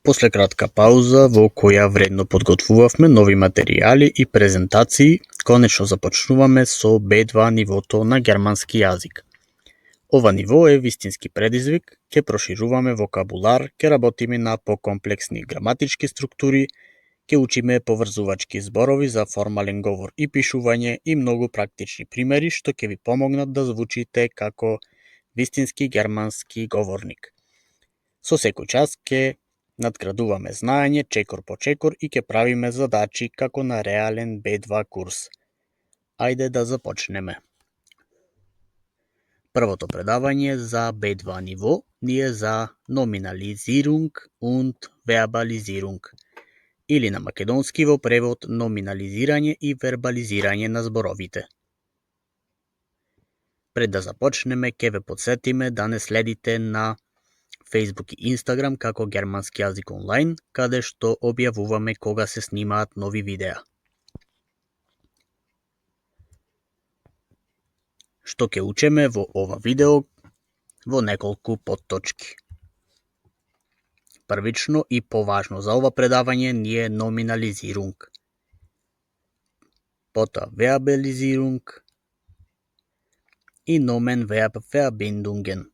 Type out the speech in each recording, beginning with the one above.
После кратка пауза во која вредно подготвувавме нови материјали и презентации, конечно започнуваме со B2 нивото на германски јазик. Ова ниво е вистински предизвик, ќе прошируваме вокабулар, ќе работиме на покомплексни граматички структури, ќе учиме поврзувачки зборови за формален говор и пишување и многу практични примери што ќе ви помогнат да звучите како вистински германски говорник. Со секој час ќе надградуваме знаење чекор по чекор и ќе правиме задачи како на реален B2 курс. Ајде да започнеме. Првото предавање за B2 ниво ни е за номинализирунг und вербализирунг, или на македонски во превод номинализирање и вербализирање на зборовите. Пред да започнеме, ќе ве потсетиме да не следите на Facebook и Instagram како германски јазик онлайн, каде што објавуваме кога се снимаат нови видеа. Што ќе учиме во ова видео во неколку подточки. Првично и поважно за ова предавање ни е номинализирунг. Потоа вербализирунг и nomen verb verbindungen.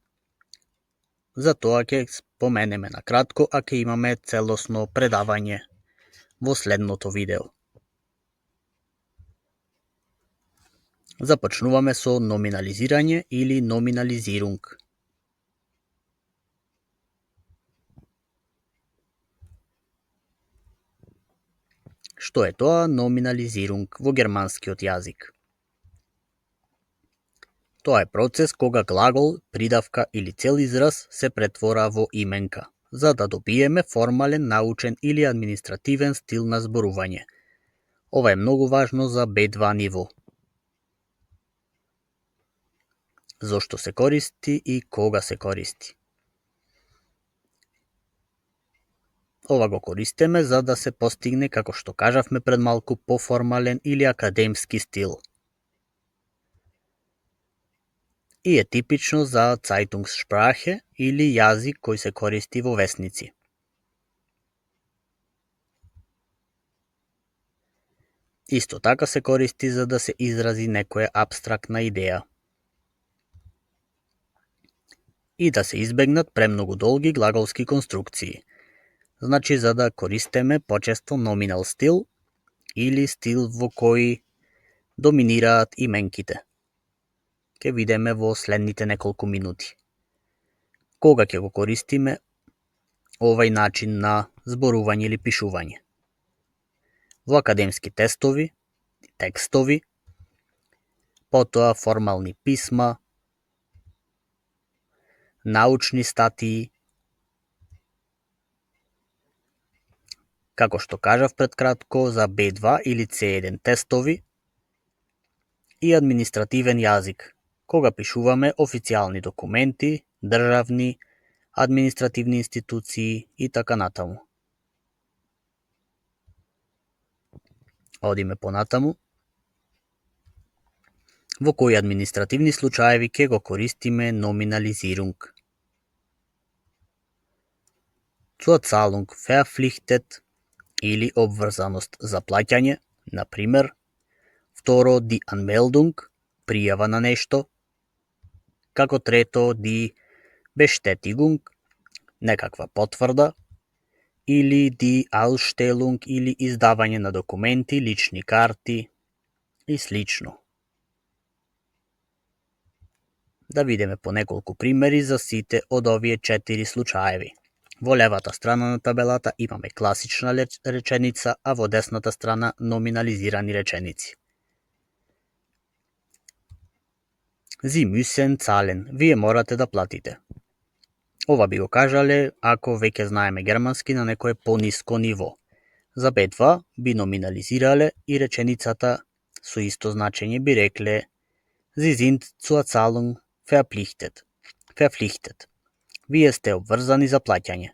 За тоа ќе споменеме на кратко, а ќе имаме целосно предавање во следното видео. Започнуваме со номинализирање или номинализирунг. Што е тоа номинализирунг во германскиот јазик? Тоа е процес кога глагол, придавка или цел израз се претвора во именка, за да добиеме формален, научен или административен стил на зборување. Ова е многу важно за B2 ниво. Зошто се користи и кога се користи? Ова го користиме за да се постигне, како што кажавме пред малку, поформален или академски стил. И е типично за Zeitungssprache или јазик кој се користи во весници. Исто така се користи за да се изрази некоја апстрактна идеја. И да се избегнат премногу долги глаголски конструкции. Значи за да користиме почесто номинал стил или стил во кој доминираат именките. Ќе видиме во следните неколку минути. Кога ќе го користиме овај начин на зборување или пишување? Во академски текстови, потоа формални писма, научни статии, како што кажав пред кратко за B2 или C1 тестови, и административен јазик, кога пишуваме официјални документи, државни, административни институции и така натаму. Одиме понатаму. Во кои административни случаеви ќе го користиме номинализирунг? Zuzahlung verpflichtet или обврзаност за плаќање, на пример. Второ, die Anmeldung, пријава на нешто. Како трето, die Bestätigung, некаква потврда. Или die Ausstellung или издавање на документи, лични карти и слично. Да видиме по неколку примери за сите од овие 4 случаеви. Во левата страна на табелата имаме класична реченица, а во десната страна номинализирани реченици. Sie müssen zahlen, вие морате да платите. Ова би го кажале ако веќе знаеме германски на некое пониско ниво. За B2 би номинализирале и реченицата со исто значење би рекле Sie sind zur Zahlung verpflichtet. Вие сте обврзани за плаќање.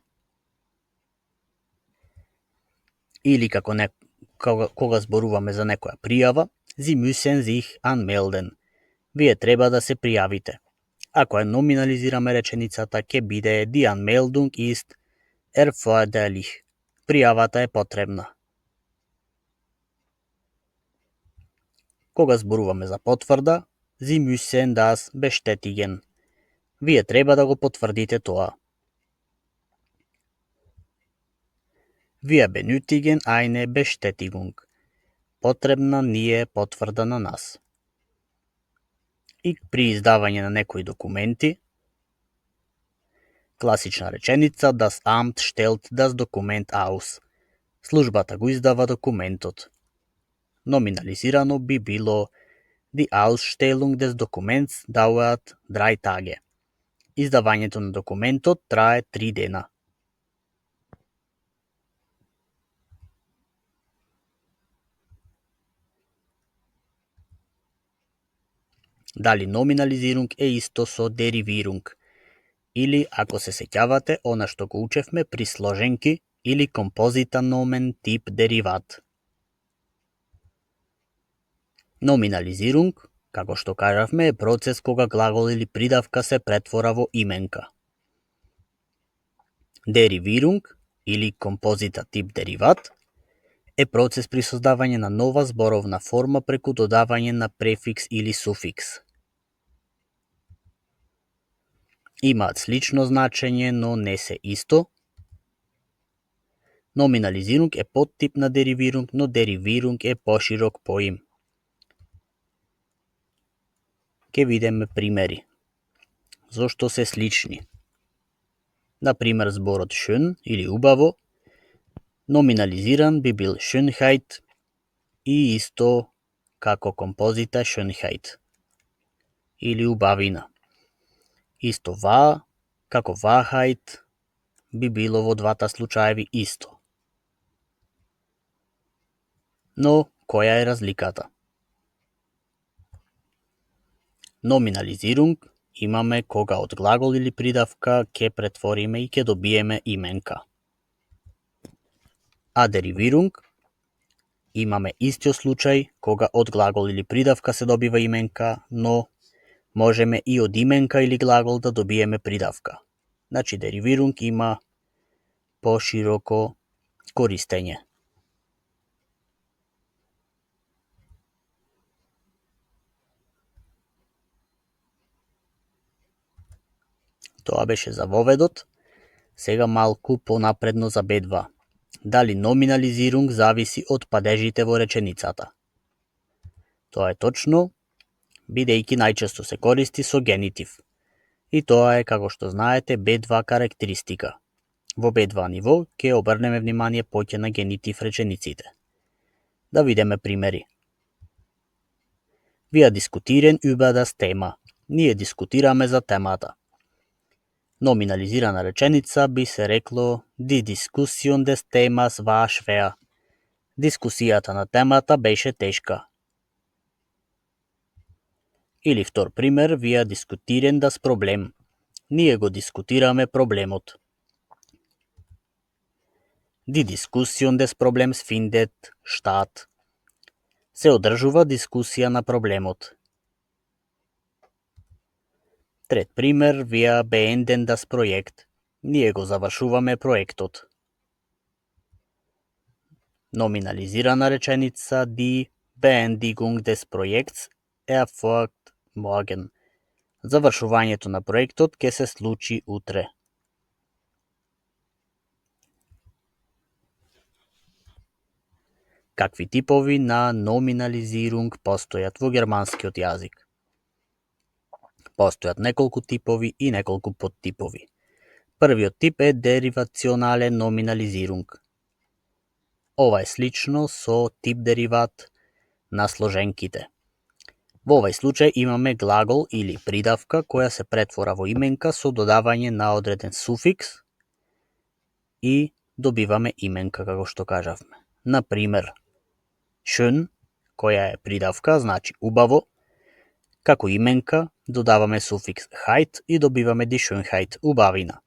Или кога зборуваме за некоја пријава, Sie müssen sich anmelden. Вие треба да се пријавите. Ако ја номинализираме реченицата, ќе биде Die Anmeldung ist Erforderlich. Пријавата е потребна. Кога зборуваме за потврда, Sie müssen das bestätigen. Вие треба да го потврдите тоа. Wir benötigen eine Bestätigung. Потребна ни е потврда на нас. И при издавање на некои документи, класична реченица Das Amt stellt das Dokument aus. Службата го издава документот. Номинализирано би било Die Ausstellung des Dokuments dauert 3 Tage. Издавањето на документот трае 3 дена. Дали номинализирунг е исто со деривирунг? Или, ако се сеќавате, она што го учевме при сложенки или композита номен тип дериват. Номинализирунг, како што кажавме, е процес кога глагол или придавка се претвора во именка. Деривирунг, или композита тип дериват, е процес при создавање на нова зборовна форма преку додавање на префикс или суфикс. Имаат слично значење, но не се исто. Номинализирунг е поттип на деривирунг, но деривирунг е поширок поим. Ке видиме примери. Зошто се слични? Например, зборот schön или убаво, номинализиран би бил Schönheit и исто како композита Schönheit или убавина. Исто како Wahrheit би било во двата случаеви исто. Но, која е разликата? Номинализирунг имаме кога од глагол или придавка ќе претвориме и ќе добиеме именка. А деривирунг имаме истиот случај кога од глагол или придавка се добива именка, но можеме и од именка или глагол да добиеме придавка. Значи деривирунг има пошироко користење. Тоа беше за воведот. Сега малку понапредно за B2. Дали номинализирунг зависи од падежите во реченицата? Тоа е точно, бидејќи најчесто се користи со генитив. И тоа е, како што знаете, B2 карактеристика. Во B2 ниво ќе обрнеме внимание поќе на генитив речениците. Да видиме примери. Wir diskutieren über das Thema. Ние дискутираме за темата. Номинализирана реченица би се рекло Die Diskussion des Themas war schwer. Дискусијата на темата беше тешка. Или втор пример, Wir diskutieren das Problem. Ние го дискутираме проблемот. Die Diskussion des Problems findet statt. Се одржува дискусија на проблемот. Трет пример, Wir beenden das Projekt. Ние го завршуваме проектот. Номинализирана реченица Die Beendigung des Projekts erfolgt morgen. Завршувањето на проектот ќе се случи утре. Какви типови на номинализирунг постојат во германскиот јазик? Постојат неколку типови и неколку подтипови. Првиот тип е деривационален номинализирунг. Ова е слично со тип дериват на сложенките. Во овој случај имаме глагол или придавка која се претвора во именка со додавање на одреден суфикс и добиваме именка, како што кажавме. Например, schön, која е придавка, значи убаво, како именка додаваме суфикс heit и добиваме die Schönheit, убавина.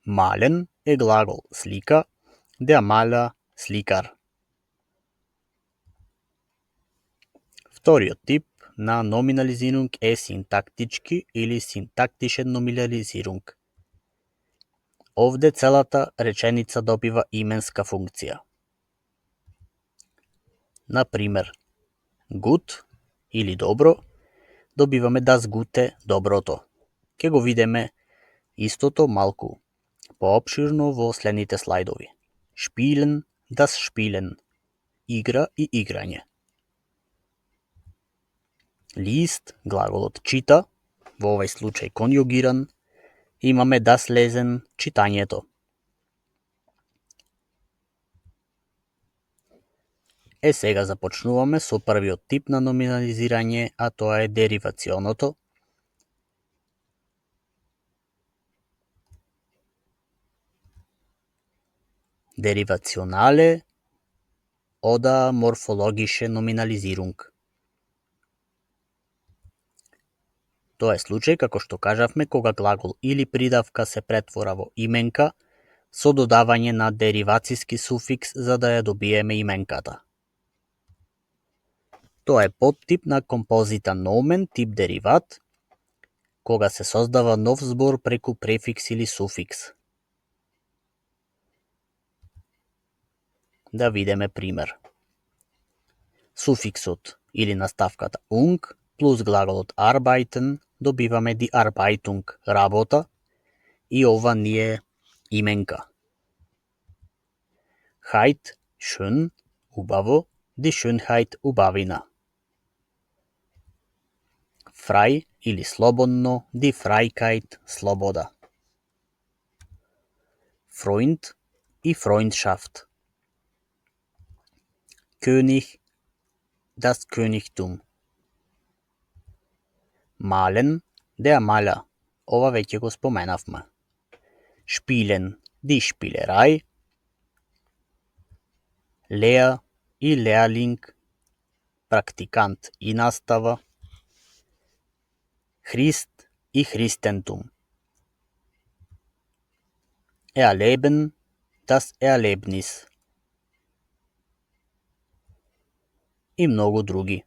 Malen е глагол слика, der Maler сликар. Вториот тип на номинализирунг е синтактички или синтактичен номинализирунг. Овде целата реченица добива именска функција. На пример, gut или добро, добиваме das Gute, доброто. Ке го видиме истото малку поопширно во следните слайдови. Spielen, das Spielen, игра и играње. Liest, глаголот чита, во овој случај конјугиран, имаме das Lesen, читањето. Сега започнуваме со првиот тип на номинализирање, а тоа е деривационото. Derivationale oder morphologische Nominalisierung. Тоа е случај, како што кажавме, кога глагол или придавка се претвора во именка со додавање на деривацијски суфикс за да ја добиеме именката. Тоа е подтип на композита nomen тип дериват, кога се создава нов збор преку префикс или суфикс. Да видиме пример. Суфиксот или наставката ung плюс глаголот arbeiten добиваме die Arbeitung, работа, и ова ни е именка. Heit, schön, убаво, die Schönheit, убавина. Frei или слободно, die Freiheit, слобода. Freund и Freundschaft. König, das Königtum. Malen, der Maler, ова веќе го споменавме. Spielen, die Spielerei. Lehr и Lehrling, практикант и настава. Christ и Christentum. Erleben, das Erlebnis. И многу други.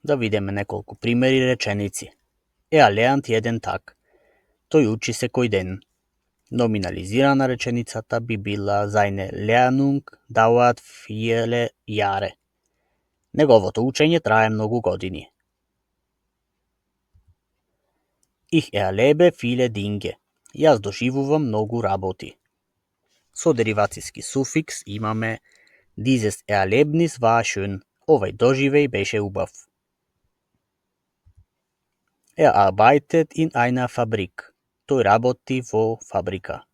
Да видиме неколку примери реченици. Lernt jeden Tag. Тој учи секој ден. Номинализирана реченицата би била seine Lernung dauert viele Jahre. Неговото учење трае многу години. Ich erlebe viele Dinge. Јас доживувам многу работи. Со деривацијски суфикс имаме dieses Erlebnis war schön. Овој доживеј беше убав. Arbeitet in einer Fabrik. Тој работи во фабрика.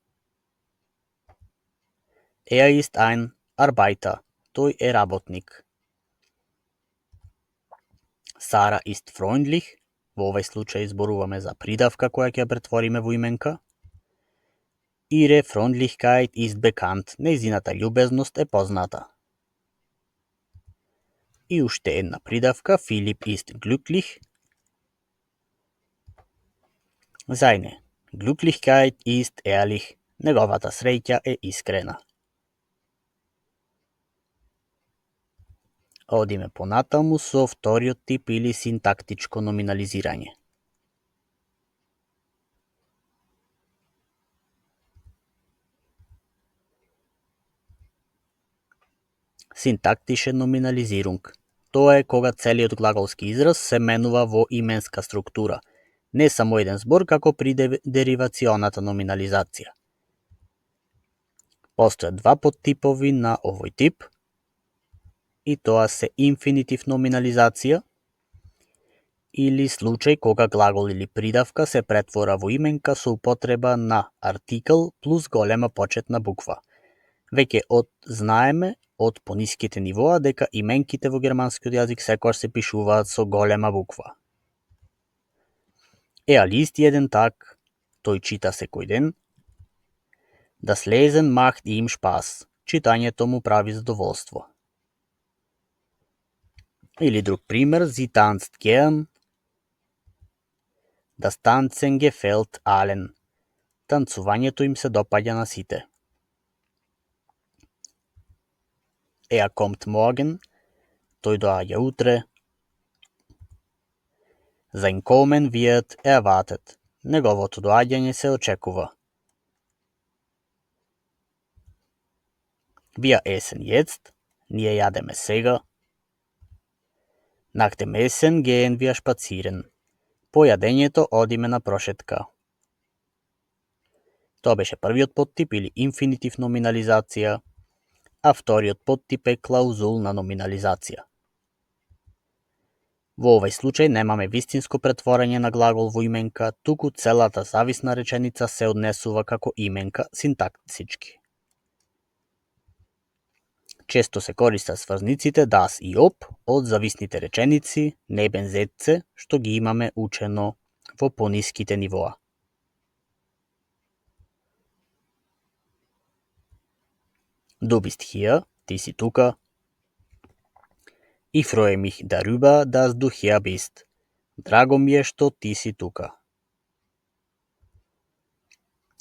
Ist ein Arbeiter. Тој е работник. Sara ist freundlich. Во овој случај зборуваме за придавка која ќе претвориме во именка. Ihre Freundlichkeit ist bekannt. Нејзината љубезност е позната. И уште една придавка, Philipp ist glücklich. Seine Glücklichkeit ist ehrlich. Неговата среќа е искрена. Одиме понатаму со вториот тип или синтактичко номинализирање. Синтактична номинализирунг. Тоа е кога целиот глаголски израз се менува во именска структура, не само еден збор како при деривационата номинализација. Постојат два подтипови на овој тип, и тоа се инфинитив номинализација или случај кога глагол или придавка се претвора во именка со употреба на артикл плюс голема почетна буква. Веќе знаеме од пониските нивоа дека именките во германскиот јазик секогаш се пишуваат со голема буква. Liest jeden Tag, тој чита секој ден. Das Lesen macht ihm Spaß, читањето му прави задоволство. Или друг пример, sie tanzt gern. Das Tanzen gefällt allen. Танцувањето им се допаѓа на сите. Kommt morgen. Тој доаѓа утре. Sein Kommen wird erwartet. Неговото доаѓање се очекува. Wir essen jetzt. Ние јадеме сега. Nach dem Essen gehen wir spazieren. По јадењето одиме на прошетка. Тоа беше првиот поттип или инфинитив номинализација, а вториот поттип е клаузулна номинализација. Во овој случај немаме вистинско претворање на глагол во именка, туку целата зависна реченица се однесува како именка синтаксички. Често се користат сврзниците das и ob од зависните реченици Nebensätze, што ги имаме учено во пониските нивоа. Du bist hier, ти си тука. Ich freue mich darüber, dass du hier bist. Драго ми е што ти си тука.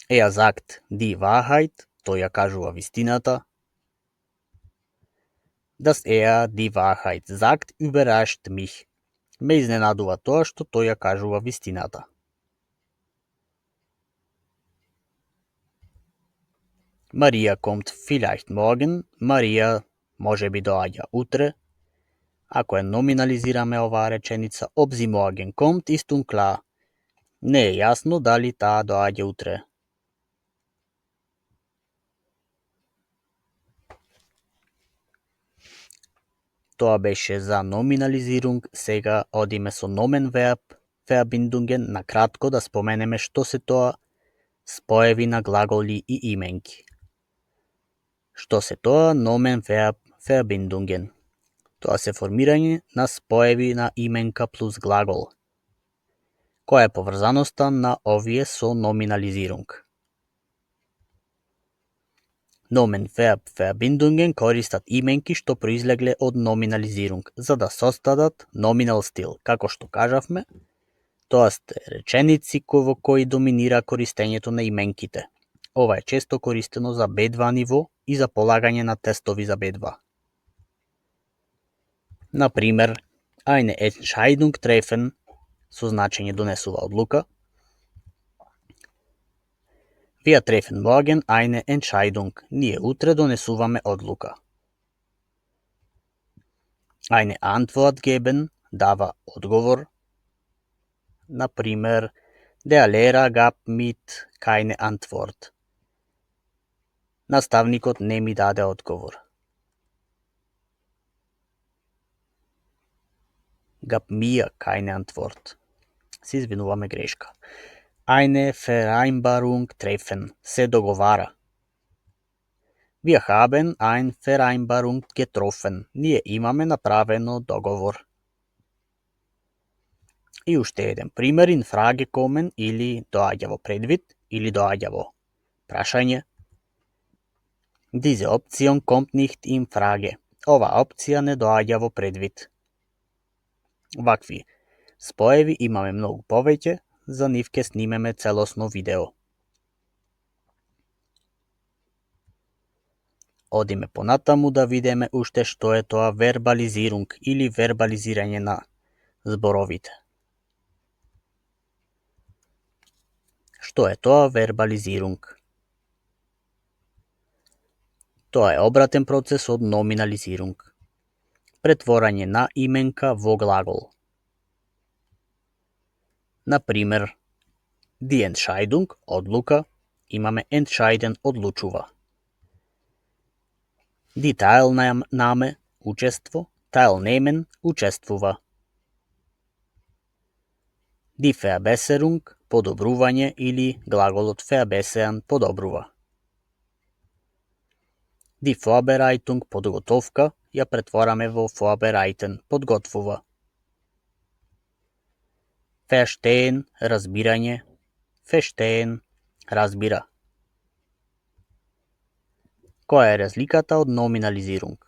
Er sagt die Wahrheit, тој ја кажува вистината. Dass die Wahrheit sagt, überrascht mich. Ме изненадува тоа што тој ја кажува вистината. Maria kommt vielleicht morgen. Марија може би доаѓа утре. Ако ја номинализираме оваа реченица, ob sie morgen kommt ist unklar. Не е јасно дали таа доаѓа утре. Тоа беше за номинализирунг, сега одиме со nomen verb, verbindungen, на кратко да споменеме што се тоа споеви на глаголи и именки. Што се тоа nomen verb, verbindungen? Тоа се формирање на споеви на именка плюс глагол. Која е поврзаноста на овие со номинализирунг? Nomen verb verbindungen користат именки што произлегле од номинализирунг, за да состадат nominal стил. Како што кажавме, тоа сте реченици во кои доминира користењето на именките. Ова е често користено за B2 ниво и за полагање на тестови за B2. Например, eine Entscheidung treffen, со значење донесува одлука. Wir treffen morgen eine Entscheidung. Ние утре донесуваме одлука. Eine Antwort geben, дава одговор. Например, der Lehrer gab mit keine Antwort. Наставникот не ми даде одговор. Gab mir keine Antwort. Се извинуваме, грешка. Eine Vereinbarung treffen, се договара. Wir haben eine Vereinbarung getroffen. Ние имаме направено договор. И уште еден пример, in Frage kommen или доаѓа во предвид, или доаѓа во прашање. Diese Option kommt nicht in Frage. Ова опција не доаѓа во предвид. Вакви споеви имаме многу повеќе, за нив ке снимеме целосно видео. Одиме понатаму да видиме уште што е тоа вербализирунг или вербализирање на зборовите. Што е тоа вербализирунг? Тоа е обратен процес од номинализирунг. Претворање на именка во глагол. Например, die Entscheidung, одлука, имаме entscheiden, одлучува. Die Teilnahme, учество, teilnehmen, учествува. Die Verbesserung, подобрување или глаголот verbessern, подобрува. Die Vorbereitung, подготовка, ја претвораме во vorbereiten, подготвува. Verstehen, разбирање. Verstehen, разбира. Која е разликата од номинализирунг?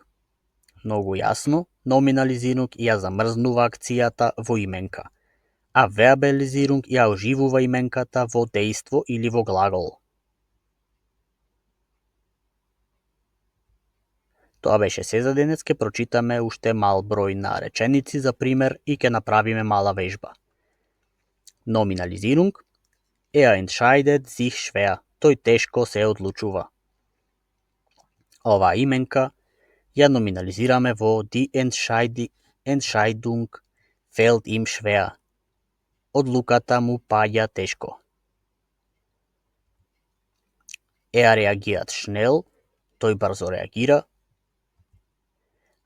Многу јасно, номинализирунг ја замрзнува акцијата во именка, а вербализирунг ја оживува именката во дејство или во глагол. Тоа беше се за денес, ке прочитаме уште мал број на реченици за пример и ке направиме мала вежба. Номинализирунг, entscheidet sich schwer. Тој тешко се одлучува. Оваа именка ја номинализираме во die Entscheidung fällt ihm schwer. Одлуката му паѓа тешко. Reagiert schnell. Тој брзо реагира.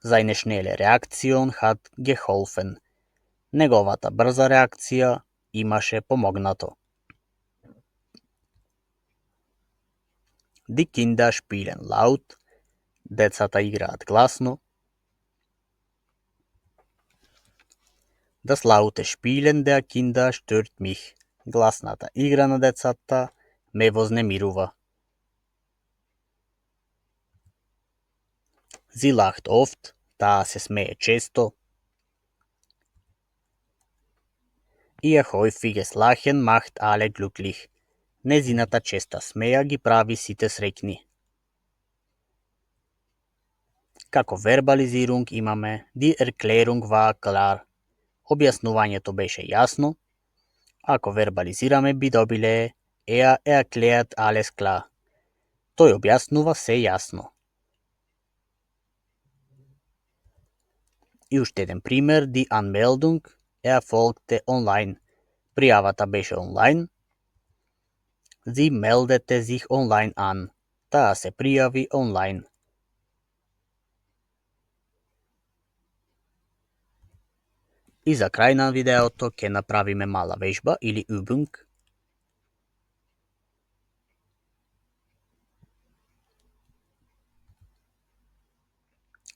Seine schnelle Reaktion hat geholfen. Неговата брза реакција имаше помогнато. Die Kinder spielen laut. Децата играат гласно. Das laute Spielen der Kinder stört mich. Гласната игра на децата ме вознемирува. Sie lacht oft. Таа се смее често. Ihr häufiges Lachen macht alle glücklich. Незината честа смеја ги прави сите среќни. Како вербализирунг имаме Die Erklärung war klar. Објаснувањето беше јасно. Ако вербализираме би добиле Er erklärt alles klar. Тој објаснува се јасно. И уште еден пример, Die Anmeldung erfolgte online. Пријавата беше онлайн. Sie meldete sich online an. Таа се пријави онлайн. И за крај на видеото ќе направиме мала вежба или übung.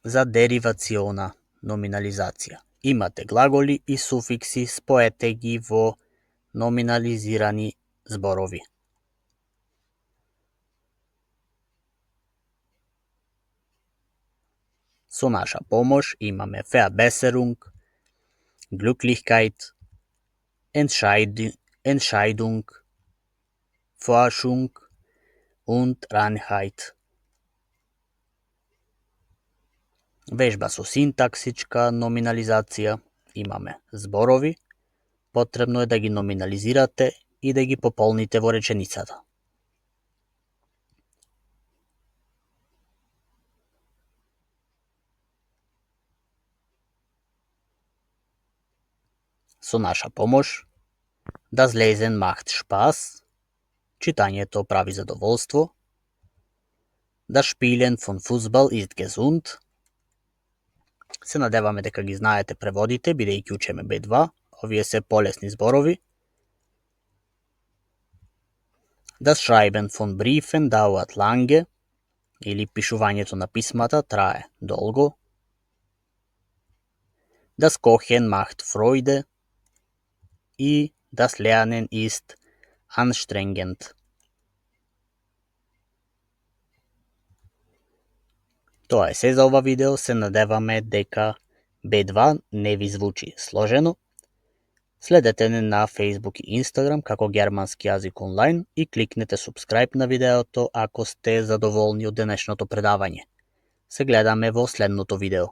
За деривациона, номинализација. Имате глаголи и суфикси, споете ги во номинализирани зборови. Со наша помош имаме Verbesserung, Glücklichkeit, Entscheidung, Forschung und Reinheit. Вежба со синтаксичка номинализација. Имаме зборови. Потребно е да ги номинализирате и да ги пополните во реченицата. Со наша помош. Das Lesen macht Spaß. Читањето прави задоволство. Das Spielen von Fußball ist gesund. Се надеваме дека ги знаете преводите, бидејќи учиме B2. Овие се полесни зборови. Das Schreiben von Briefen dauert lange. Или пишувањето на писмата трае долго. Das Kochen macht Freude. И das Lernen ist anstrengend. Тоа е се за ова видео. Се надеваме дека B2 не ви звучи сложено. Следете не на Facebook и Instagram како германски јазик онлайн и кликнете subscribe на видеото ако сте задоволни од денешното предавање. Се гледаме во следното видео.